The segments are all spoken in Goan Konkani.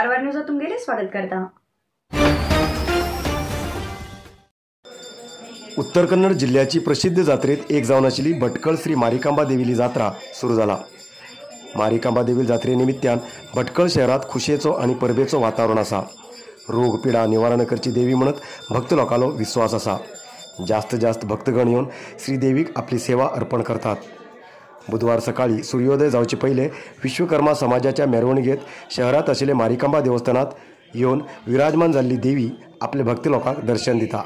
कारवार न्यूजात तुमगेले स्वागत करता। उत्तर कन्नड जिल्ह्याची प्रसिद्ध जात्रेत एक जावन आशिल्ली भटकळ श्री मारिकांबा देवीली जात्रा सुरू जाला। मारिकांबा देवी जात्रे निमित्तान भटकळ शहरात खुशेचो आणि परबेचो वातावरण आसा। रोग पिडा निवारण करची देवी म्हणत भक्त लोकांलो विश्वास आसा। जास्त जास्त भक्तगण येवन श्रीदेवीक आपली सेवा अर्पण करतात। बुधवार सकाळी सूर्योदय जावचे पहिले विश्वकर्मा समाजाच्या मेरवणुकेत शहरात आशिल्ले मारिकांबा देवस्थानात येवन विराजमान जाल्ली देवी आपले भक्त लोकांक दर्शन दिता।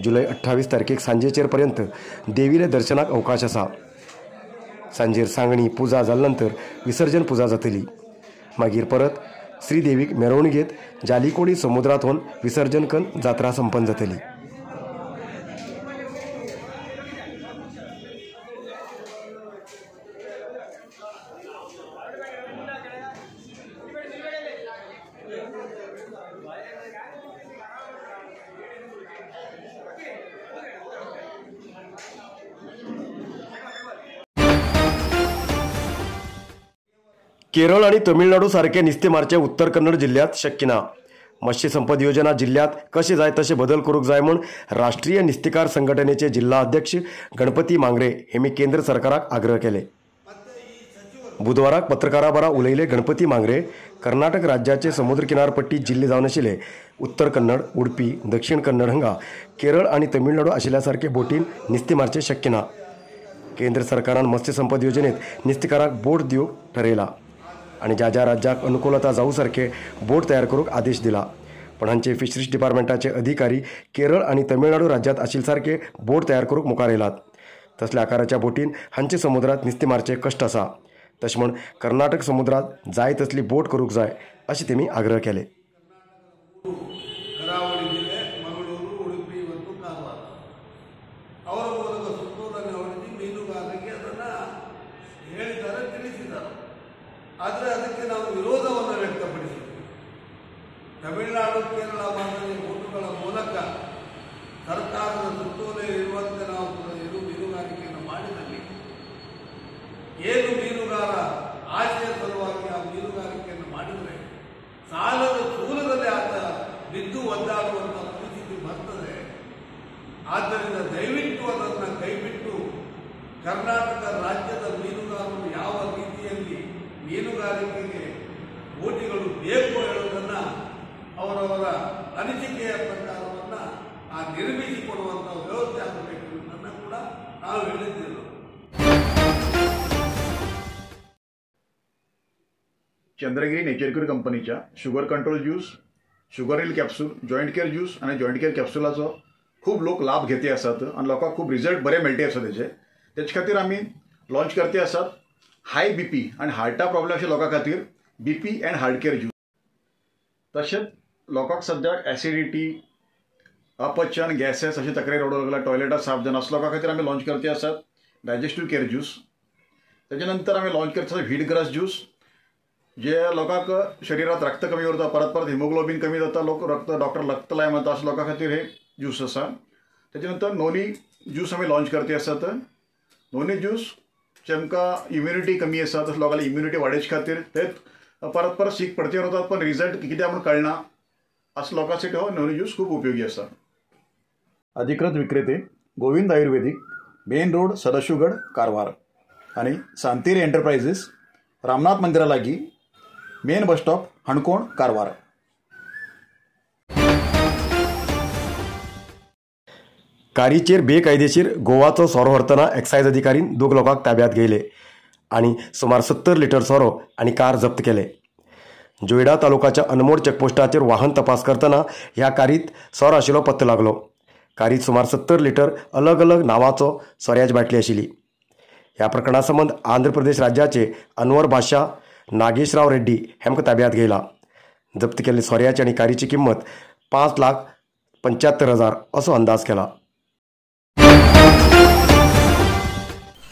जुलय 28 तारखेक सांजेचेर पर्यंत देवीले दर्शनाक अवकाश आसा। सांजेर सांगणी पुजा जाल्या नंतर विसर्जन पुजा जातली। मागीर परत श्रीदेवीक मेरवणुकेत जालिकोडी समुद्रांत विसर्जन करून जात्रा संपन्न जातली। केरळ आणि तमिळनाडू सारखे नुस्तें मारचे उत्तर कन्नड जिल्ह्यात शक्य ना। मत्स्य संपद योजना जिल्ह्यात कशे जाय तशे बदल करूंक जाय म्हूण राष्ट्रीय नुस्तेकार संघटनेचे जिल्हा अध्यक्ष गणपती मांगरे हेमी केंद्र सरकाराक आग्रह केले। बुधवाराक पत्रकारां बरा उलयले गणपती मांगरे कर्नाटक राज्याचे समुद्र किनारपट्टी जिल्हे जावन आशिल्ले उत्तर कन्नड, उडपी, दक्षिण कन्नड हांगा केरळ आणि तमिळनाडू आशिल्ल्या सारखे बोटीन नुस्तें मारचें शक्य ना। केंद्र सरकारान मत्स्य संपद योजनेत नुस्तेकारांक बोट दिवंक ठरयला आणि ज्या ज्या राज्याक अनुकूलता जावं सारखे बोट तयार करूंक आदेश दिला। पण हांचे फिशरीज डिपार्टमेंटाचे अधिकारी केरळ आणि तमिळनाडू राज्यात आशिल्ले सारखे बोट तयार करूंक मुखार येयलात। तसल्या आकाराच्या बोटीन हांचे समुद्रात नुस्तें मारचें कश्ट आसा। तशें म्हण कर्नाटक समुद्रात जाय तसली बोट करूंक जाय अशें तेमी आग्रह केले। ಆದರೆ ಅದಕ್ಕೆ ನಾವು ವಿರೋಧವನ್ನು ವ್ಯಕ್ತಪಡಿಸಿದ್ವಿ. ತಮಿಳುನಾಡು, ಕೇರಳ ಮಾದರಿಯ ಬೋಟುಗಳ ಮೂಲಕ ಸರ್ಕಾರದ ಸುತ್ತೋಲೆ ಇರುವಂತೆ ನಾವು ಮೀನುಗಾರಿಕೆಯನ್ನು ಮಾಡಿದಲ್ಲಿ ಏನು ಮೀನುಗಾರ ಆಶೆಯ ಸಲುವಾಗಿ ಆ ಮೀನುಗಾರಿಕೆಯನ್ನು ಮಾಡಿದರೆ ಸಾಲದ ಚೂಲದಲ್ಲಿ ಆತ ಬಿದ್ದು ಒದ್ದಾಡುವಂಥ ಪರಿಸ್ಥಿತಿ ಬರ್ತದೆ. ಆದ್ದರಿಂದ ದಯವಿಟ್ಟು ಅದನ್ನು ಕೈಬಿಟ್ಟು ಕರ್ನಾಟಕ ರಾಜ್ಯದ ಮೀನುಗಾರರು ಯಾವ ರೀತಿಯಲ್ಲಿ ಮೀನುಗಾರಿಕೆಗೆ ಬೋಟಿಗಳು ಬೇಕು ಹೇಳುವುದನ್ನು ಅವರವರ ಅನಿಸಿಕೆಯ ಪ್ರಕಾರವನ್ನು ಆ ನಿರ್ಮಿಸಿಕೊಡುವಂಥ ವ್ಯವಸ್ಥೆ ಆಗಬೇಕು ಅನ್ನೋದನ್ನು ಕೂಡ ನಾವು ಹೇಳಿದ್ದೆವು. चंद्रगिरी नेचर क्यूर कंपनीच्या sugar control juice, sugar heal capsule, joint care juice आनी जॉयंट केअर कॅप्सुलाचो खूब लोक लाभ घेते आसात आनी लोकांक खूब रिजल्ट बरे मेळटे आसा तेजे. तेचे खातीर आमी लॉन्च करते आसात हाय बीपी आनी हार्टा प्रॉब्लेम अशे लोकां खातीर BP and heart care juice. तशेंच लोकांक सद्याक एसिडिटी, अपचन, गॅसेस अशे तक्रारी रडूंक लागला, टॉयलेटां साफ जायना असो लोकां खातीर आमी लॉन्च करते आसात डायजेस्टीव केअर ज्यूस. तेजे नंतर आमी लॉन्च करते आसात व्हीट ग्रास ज्यूस, जे लोकांक शरिरांत रक्त कमी उरता, परत परत हिमोग्लोबीन कमी जाता, लोक रक्त डॉक्टर रक्त लाय म्हणटा अशा लोकां खातीर हे ज्यूस आसा. तेजे नंतर नोनी ज्यूस आमी लॉन्च करते आसात. नोनी ज्यूस जेमकां इम्युनिटी कमी आसा तशें लोकांली इम्युनिटी वाडोवचे खातीर ते परत परत सीक पडते उरतात पण रिजल्ट कित्याक म्हूण कळना असो लोकांसाठी हो नोनी ज्यूस खूब उपयोगी आसा. अधिकृत विक्रेते गोविंद आयुर्वेदिक, मेन रोड, सदाशिवगड, कारवार आनी सांतेरी एंटरप्राइजेस, रामनाथ मंदिरा लागीं, main bus stop, Canacona, Karwar. कारीचेर बेकायदेशीर गोवाचो सोरो व्हरतना एक्सायज अधिकारीन दोग लोकांक ताब्यात घेयले आनी सुमार 70 लिटर सोरो आनी कार जप्त केले. जोयडा तालुकाच्या अनमोड चेकपोस्टाचेर वाहन तपास करतना ह्या कारीत सोरो आशिल्लो पत्तो लागलो. कारीत सुमार 70 लिटर अलग अलग नांवाचो सोऱ्याची बाटली आशिल्ली. ह्या प्रकरणा संबंद आंध्र प्रदेश राज्याचे अनवर बादशाह नागेशराव रेड्डी हेमकां ताब्यात घेयला. जप्त केल्ले सोऱ्याची आनी कारीची किंमत 5,75,000 असो अंदाज केला.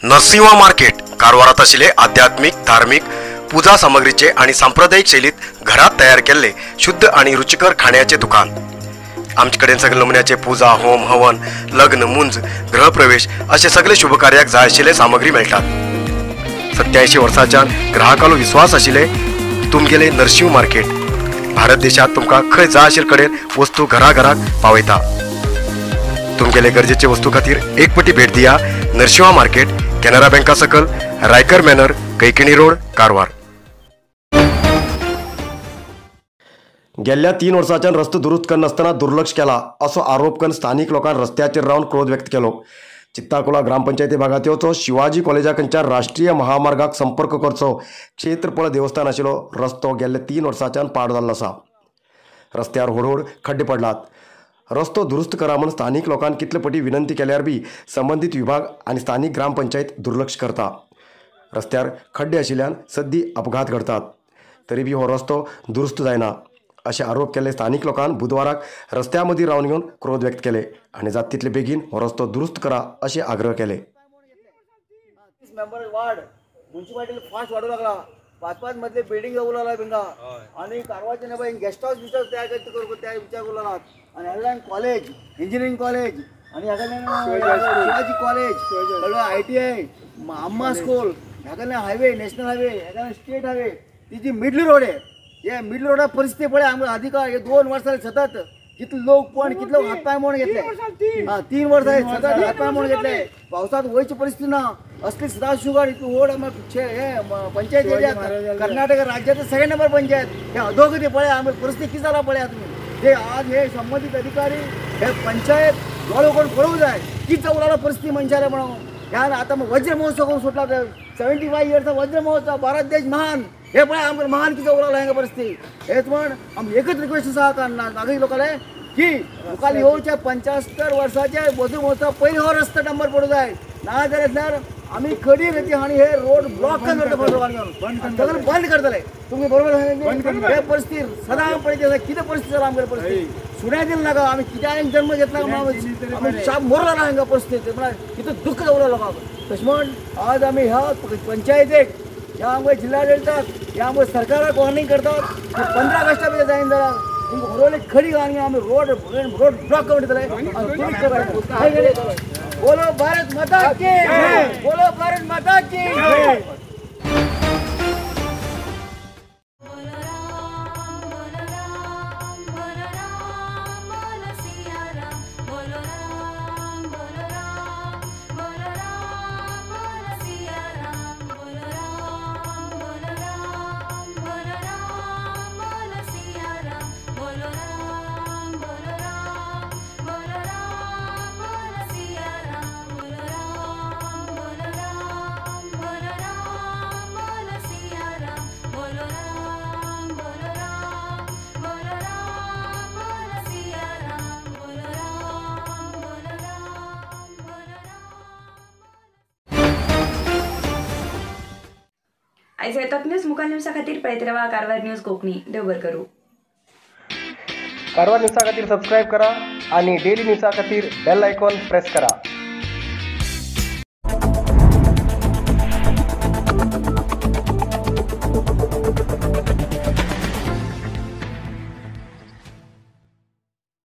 नरसिंहा मार्केट कारवारात आशिल्ले आध्यात्मिक, धार्मिक पूजा सामग्रीचे आणि सांप्रदायिक शैलीत घरात तयार केल्ले शुद्ध आणि रुचिकर खाण्याचे दुकान. आमचे कडेन सगळे नमुन्याचे पूजा, होम, हवन, लग्न, मुंज, गृहप्रवेश असे सगळे शुभकार्याक जाय आशिल्ले सामग्री मेळटात. 87 वर्सांच्यान ग्राहकांलो विश्वास आशिल्ले तुमगेले नरशिंव मार्केट. भारत देशात तुमकां खंय जाय आशिल्ले कडेन वस्तू घराघराक पावयता. तुमगेले गरजेचे वस्तू खातीर एक पटी भेट दिया नरशिंवा मार्केट, केनरा बँका सकल, रायकर मॅनर, कैकिणी रोड, कारवार. गेल्ल्या 3 वर्सांच्यान रस्तो दुरुस्त करनासतना दुर्लक्ष केला असो आरोप करून स्थानिक लोकांनी रस्त्याचेर रावन क्रोध व्यक्त केलो. चित्ताकोला ग्रामपंचायती भागांत येवचो शिवाजी कॉलेजा कडच्या राष्ट्रीय महामार्गाक संपर्क करचो क्षेत्रफळ देवस्थान आशिल्लो रस्तो गेल्ल्या 3 वर्सांच्यान पाड जाल्लो आसा. रस्त्यार व्हड व्हड खड्डे पडलात. रस्तो दुरुस्त करा म्हूण स्थानिक लोकांनी कितले पटी विनंती केल्यार बी संबंदीत विभाग आनी स्थानिक ग्रामपंचायत दुर्लक्ष करता. रस्त्यार खड्डे आशिल्ल्यान सद्दी अपघात घडतात, तरी बी हो रस्तो दुरुस्त जायना अशे आरोप केले स्थानिक लोकांनी बुधवाराक रस्त्या मदीं रावन घेवन क्रोध व्यक्त केले आनी जाता तितले बेगीन हो रस्तो दुरुस्त करा अशे आग्रह केले. मेंबर वार्ड म्युनिसिपालिटी फास्ट वाडूं लागला, 5-5 मजले बिल्डिंग येवूं लागला बिंगा आनी कारवारचे न्हय गेस्ट हावस बिस्ट हावस तयार त्या विचार करूं लागला. आनी ह्या कॉलेज, इंजिनियरींग कॉलेज आनी ह्या कडल्यान Shivaji college, ITI, Amma school, ह्या कडल्यान हायवे, नॅशनल हायवे, ह्या कडल्यान स्टेट हायवे, ती जी मिडल रोड आहे, हे मिडल रोडा परिस्थिती पळय आमकां अधिकार हे 2 वर्सां सतत कितले लोक पण कितले हातपाय मोडून घेतले. हा 3 वर्सां सतत हातपाय मोडून घेतले. पावसात वयची परिस्थिती ना. असली सदाशिवगड इतली व्हड हे पंचायत एरिया कर्नाटक राज्यात 2nd number panchayat. हे अधोगती पळय आमकां परिस्थिती कितें जाला पळया तुमी. ते आज हे संबंदीत अधिकारी हे पंचायत दोळे उगडून पळोवंक जाय कितें उरला परिस्थिती मनशाले म्हणून. ह्या आतां वज्र महोत्सव करून सुटला 75 इयर्स वज्र महोत्सव, भारत देश महान. हे पळय आमकां महान कितें उरला हांगा परिस्थिती. हेच म्हण आमी एकच रिक्वेस्ट आसा नागरीक लोकांले की मुखार येवच्या 75 वर्साचे वज्र महोत्सव पयलीं हो रस्तो नंबर पडूं जाय. ना जाल्यार आमी खडी रेती आनी हे रोड ब्लॉक करतले, बंद करतले. तुमी बरोबर हे परिस्थिती सदां पळयता कितें परिस्थिती जाला आमगे परिस्थिती. सुण्या दिल नाका आमी कित्याक जन्म घेतला आमी शाप मोरला ना हांगा परिस्थिती म्हळ्यार कितें दुख्ख दवरला लोकांक. तशें म्हण आज आमी ह्या पंचायतीक, ह्या आमकां जिल्हाडळिताक, ह्या आमकां सरकाराक वॉर्निंग करतात 15 ऑगस्टा भितर जायना जाल्यार तुमकां व्हडली खडी घालून आमी रोड रोड ब्लॉक करून दितले. बोलो भारत माता की जय, बोलो भारत माता की जय. आयज टॉप न्यूज मुखार न्यूजा खातीर पळयत रावा कारवार न्यूज कोंकणी. देव बरें करूं. कारवार न्यूजा खातीर सबस्क्रायब करा आणि डेली न्यूजा खातीर बेल आयकॉन प्रेस करा.